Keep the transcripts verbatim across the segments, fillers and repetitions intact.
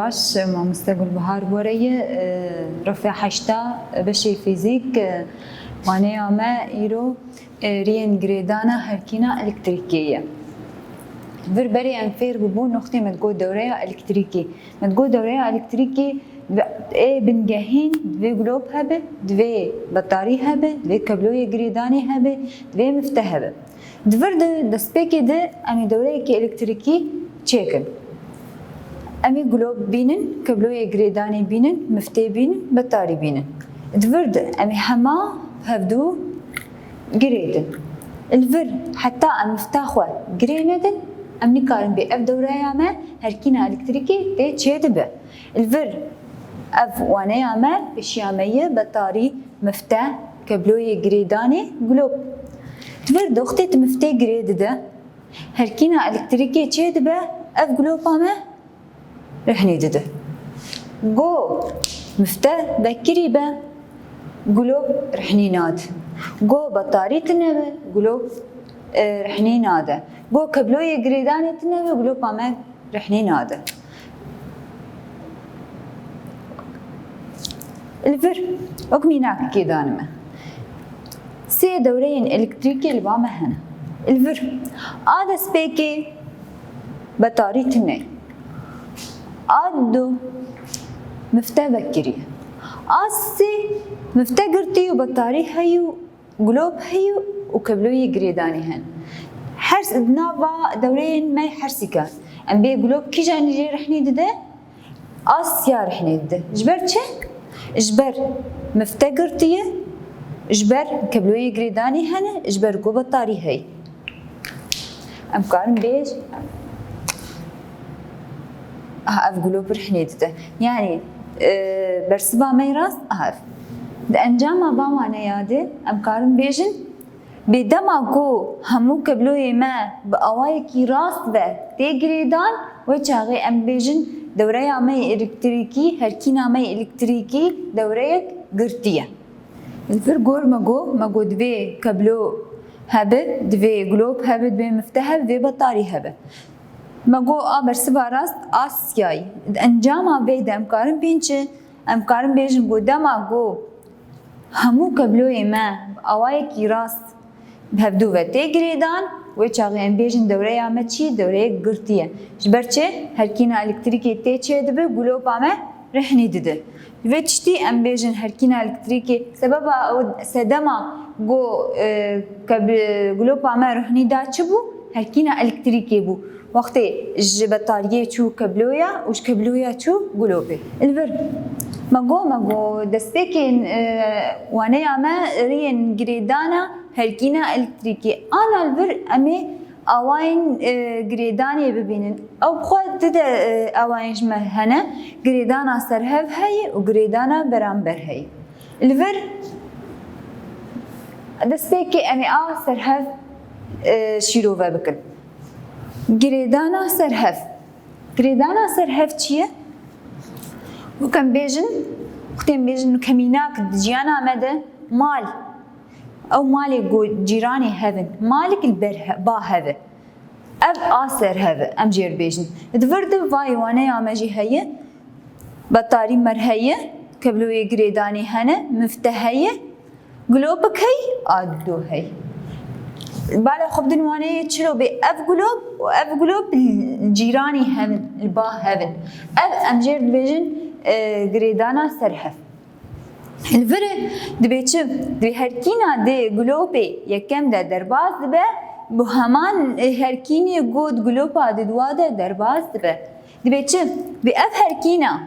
Baş, mamoste Gulbahar Boreyê, e, rifê heşta, beşê fîzîk, e, waneya me îro, e, riyên girêdana herkîna elektrîkê ye. Vir berê em fêr bibûn, noxtê me digot dewreya elektrîkî. Me digot dewreya elektrîkî bi-, ê bingehîn divê gulop hebe, divê betarî hebe, divê kebloyê girêdanê hebe, divê mifte hebe. Di vir de destpêkê de em ê dewreyekî elektrîkî çêkin. Em ê gulop bînin, kebloyê girêdanê bînin, miftê bînin, betarî bînin. Di vir de em ê hema hevdû girêdin. Li vir heta em mifta xwe girê nedin, em nikarin bê ev dewreya me herkîna elektrîkê tê çêdibe. Li vir ev waneya me, pêşiya me ye, betarî, mifte, kebloyê girêdanê, gulop. Di vir de wextê tu miftê girê dide, herkîna elektrîkê çêdibe, ev gulopa me rihnî dide. Go mifte vekirî be, gulop rihnî nade. Go betarî tune be, gulop, e, rihnî nade. Go kebloyê girêdanê tune be, gulopa me rihnî nade. Li vir wek mînakekê danime. Sê dewreyên elektrîkê li ba me hene. Li vir a destpêkê betarî tune. A du mifte vekirî. A sê mifte girtî û betarî heyî û gulop heyî û kebloyê girêdanê hene. Her s-, di nava dewreyên me her sî ke em bê gulop kîjan jê rihnî dide? A siya rihnî dide. Ji ber çi? Ji ber mifte girtî ye, ji ber kebloyê girêdanê hene, ji ber ku betarî heye. Em karin bêj, ah, ev gulop rihnî dide. Yanî, e, bersiva me yê rast, ah, ev. Di encama va waneya de em karin bêjin, bê dema ku hemû kebloyê me bi awayekî rast ve tê girêdan, wê çaxê em bêjin dewreya me yê elektrîkî, herkîna me yê elektrîkî dewreyek girtî ye. Li vir gor me got, me got divê keblo hebe, divê gulop hebe, divê mifte hebe, divê betarî hebe. Me got a bersiva rast a siyayî. Di encama vê de em karin pênçe, em karin bêjin got dema got hemû kebloyê me bi awayekî rast bi hevdû ve tê girêdan, wê çaxê em bêjin dewreya me çi? Dewreyek girtî ye. Ji ber çi? Herkîna elektrîkê tê çêdibe, gulopa me rihnî dide. Vê tiştî em bêjin herkîna elektrîkê, sebeba ew sedema ku, e, keb-, gulopa me rihnî da çi bû? Herkîna elektrîkê bû. Wextê ji betariyê çû kebloya û ji kebloya çû gulopê. Li vir me got, me got destpêkên, e, waneya me riyên girêdana herkîna elektrîkê. Ana li vir em ê awayên, e, girêdanê bibînin. Ew bi xwe du de, e, awayên ji me hene. Girêdana serhev heye û girêdana beramber heye. Li vir destpêkê em ê a serhev, e, şîrove bikin. Girêdana serhev. Girêdana serhev çi ye? Wek em bêjin, wextê em bêjin weke mînak di jiyana me de mal. Ew malê ku cîranê hev in. Malik li ber he-, ba hev e. Ev a serhev e, em jê re bêjin. Di vir de vayê waneya me jî heye. Betarî mer heye, kebloyê girêdanê hene, mifte heye. Gulopik hey, a du hey. Bala xwe bidin waneyê çilo bê ev gulop û ev gulop li cîranî hev in, li ba hev in. Ev em jê re dibêjin, e, girêdana serhev. Li vir dibê çi? Dibê herkîna dê gulopê yekem de derbas dibe, bi heman, e, herkînê got gulopa di dua de derbas dibe. Dibê çi? Dibê ev herkîna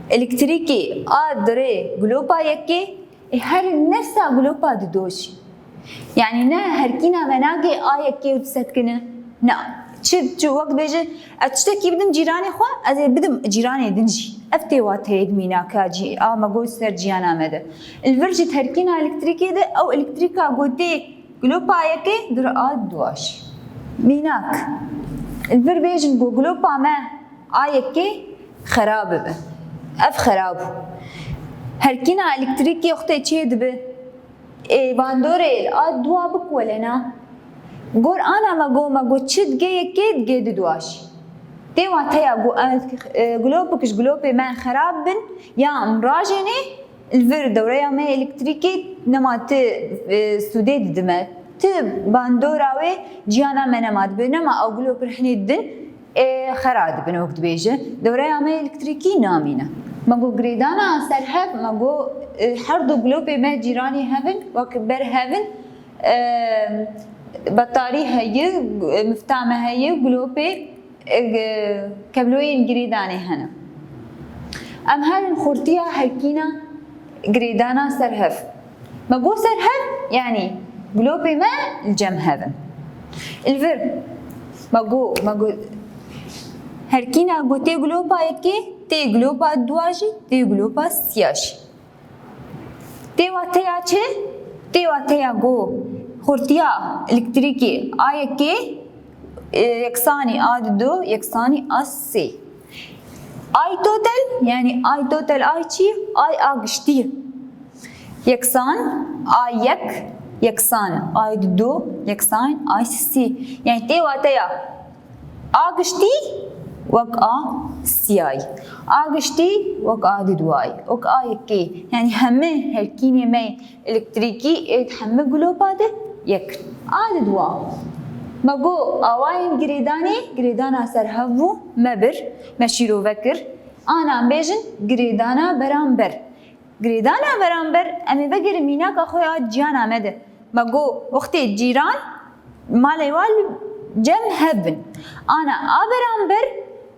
elektrîkê a dirê gulopa yekê, ê her nefsa gulopa dido jî. Yanî ne herkîna me nagê a yekê û disekine. Na, çi, çi wek bêje, ez tiştekî bidim cîranê xwe, ez ê bidim cîranê din jî. Ev tê wateyê di mînaka cî, a me got ser ciyana me de. Li vir jî di herkîna elektrîkê de ew elektrîka gotê gulopa yekê dire a dua jî. Mînak. Li vir bêjin ku gulopa me a yekê xera bibe. Ev xera bû. Herkîna elektrîkê wextê çê dibe, ê bandorê li a dua bik wele na. Gor ana me got, me got çi digê yekê digê di dua jî. Tê wateya ku em, e, glopik ji glopê me xerab bin, ya em rajênê, li vir dewreya me elektrîkê nema ti, e, sûdê didime, ti bandora wê ciyana me nema dibe, nema ew glopir hinê didin, e, xera dibin, wek dibêje, dewreya me elektrîkî namîne. Me got girêdana serhev, me got, e, her du glopê me cîranî hev in, wek ber hev in, e, betarî heye, e, mifta me heye, glopê, e, kebloyên girêdanê hene. Em herin xurtiya herkîna girêdana serhev. Me got serhev, yanî glopê me li cem hev in. Li vir, me got, me got, herkîna ku tê glopa yekê, tê glopa dua jî, tê glopa siya jî. Tê wateya çi? Tê wateya ku xurtiya elektrîkê A yekê, e, yeksanî A didu, yeksanî A sê. Ay total, yanî ay total ay çi? Ay a giştî. Yeksan, ay yek, yeksan, ay didu, yeksan, ay sisî. Yanî tê wateya a giştî wek a siyay. A giştî wek a didway. Wek a yekê. Yanî hemî herkînê me elektrîkî ê di hemî glopa de yek. A didwa. Me got awayên girêdanê, girêdana serhev bû, me bir, me şîrove kir. Ana em bêjin girêdana beramber. Girêdana beramber, em ê vegerin mînaka xwe ya ciyana me de. Me got, wextê cîran malê wan li cem hev bin. Ana a beramber,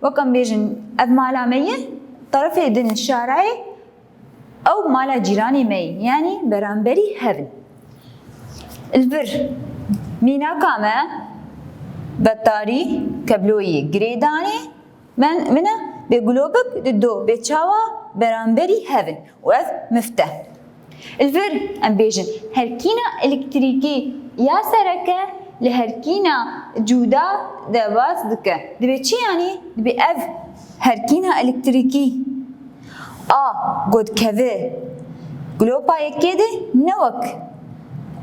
wek em bêjin, ev mala me ye, terefê din şarayê, ew mala cîranê me ye, yanî beramberî hev in. Li vir mînaka me betarî, kebloyê girêdanê, men, min e, bê globik di do bê çawa beramberî hev in û ev mifte. Li vir em bêjin, herkîna elektrîkî ya sereke li herkîna cuda derbas dike. Dibê çi yanî? Dibê ev herkîna elektrîkî a ku dikeve glopa yekê de ne wek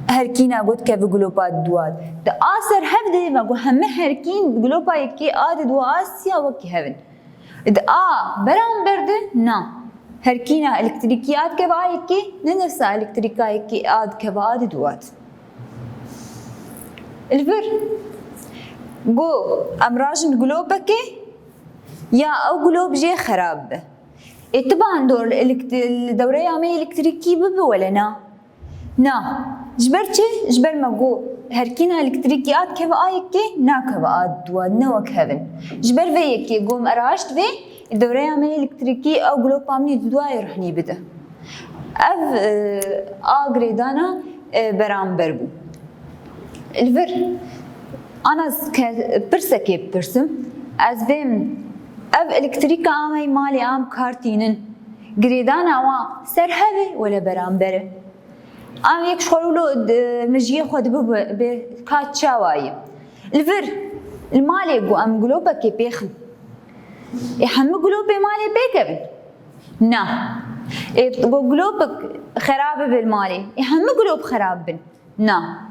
herkîna ku dikeve glopa dua de. Di a serhev de me got hemî herkîn glopa yekê a didu a siya wekî hev in. Di a beramber de na. Herkîna elektrîkî a dikeve a yekê, ne nefsa elektrîka yekê a dikeve a didu a. Li vir ku em rajin globekê, ya ew glob jê xerab be. Ê ti bandor li elekt-, li dewreya me elektrîkî bibe wele na? Na. Ji ber çi? Ji ber me got herkîna elektrîkî a dikeve a yekê, nakeve a diduwa, ne wek hev in. Ji ber vê yekê got me raşt vê, dewreya me elektrîkî ew glopa min ê diduwayê ruhnî bide. Ev, e, a girêdana, e, beramber bû. Li vir, ana ez ke-, pirsekê bipirsim, ez vêm, ev elektrîka a me yê malê a em kar tînin, girêdana wan serhev e wele beramber e? Em yek ji xwe wilo di, mijiyê xwe dibe be, be ka çawa ye? Li vir, li malê ku em globekê pêxin, ê hemî globê malê pêkevin? Na. Ê ku globek xerab bibe li malê, ê hemî glob xerab bin? Na.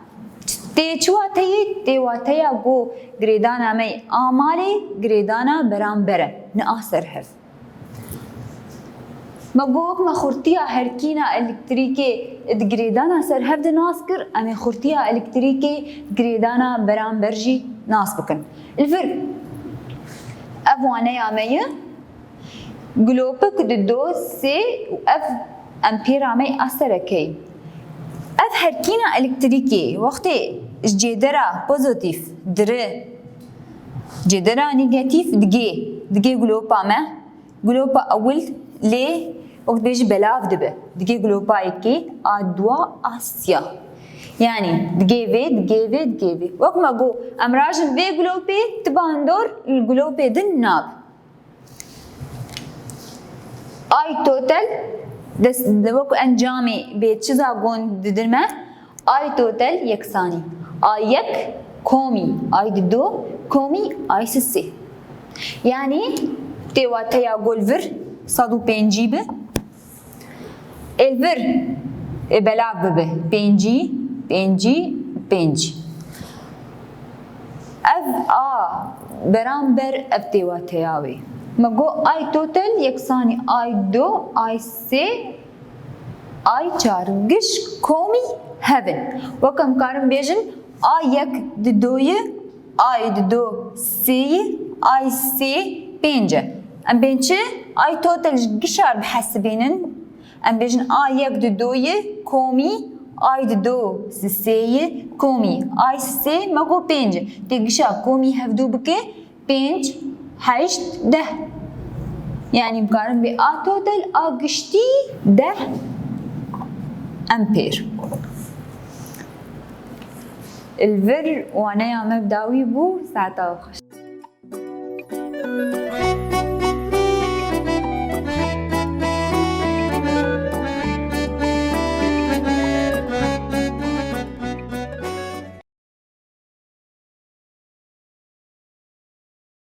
Tê çi wateyê? Tê wateya ku girêdana me a malê girêdana beramber e, ne a serhev. Me got, me xurtiya herkîna elektrîkê di girêdana serhev de nas kir, em ê xurtiya elektrîkê girêdana beramber jî nas bikin. Li vir ev waneya me ye. Glopik di do sê û ev empêra me a serekeyî. Ev herkîna elektrîkê wextê ji cêdera pozotîf dire cêdera negatîf digê, digê glopa me, glopa ewil lê wek dibêjî belav dibe. Digê glopa yekê a dua a siya. Yanî digê vê, digê vê, digê vê. Wek me got, em rajin vê glopê ti bandor li glopê din nabe. Ay total, des-, de wek encamê bê çiza gon didin me, ay total yeksanî. Ay yek komî, ay dido komî, ay sisê. Yanî tê wateya ku li vir sed û pêncî bi. Ê li vir, ê belav bibe. Pêncî, pêncî, pêncî. Ev a Beramber ev tê wateya wê. Me got I total yeksanî I du, I sê, I çar giş komî hev in. Wek em karin bêjin, I yek di doyê, I di do sêyê, I sê pênc e. Em bên çi? I total ji gişa bihesibînin. Em bêjin I yek di doyê komî, I di do sêyê komî, I sê me got pênc e. Tê gişa komî hevdu bike, pênc, heşt, deh. Yanî em karin bê A total, A giştî deh empêr. Li vir waneya me bi dawî bû, saeta xweş.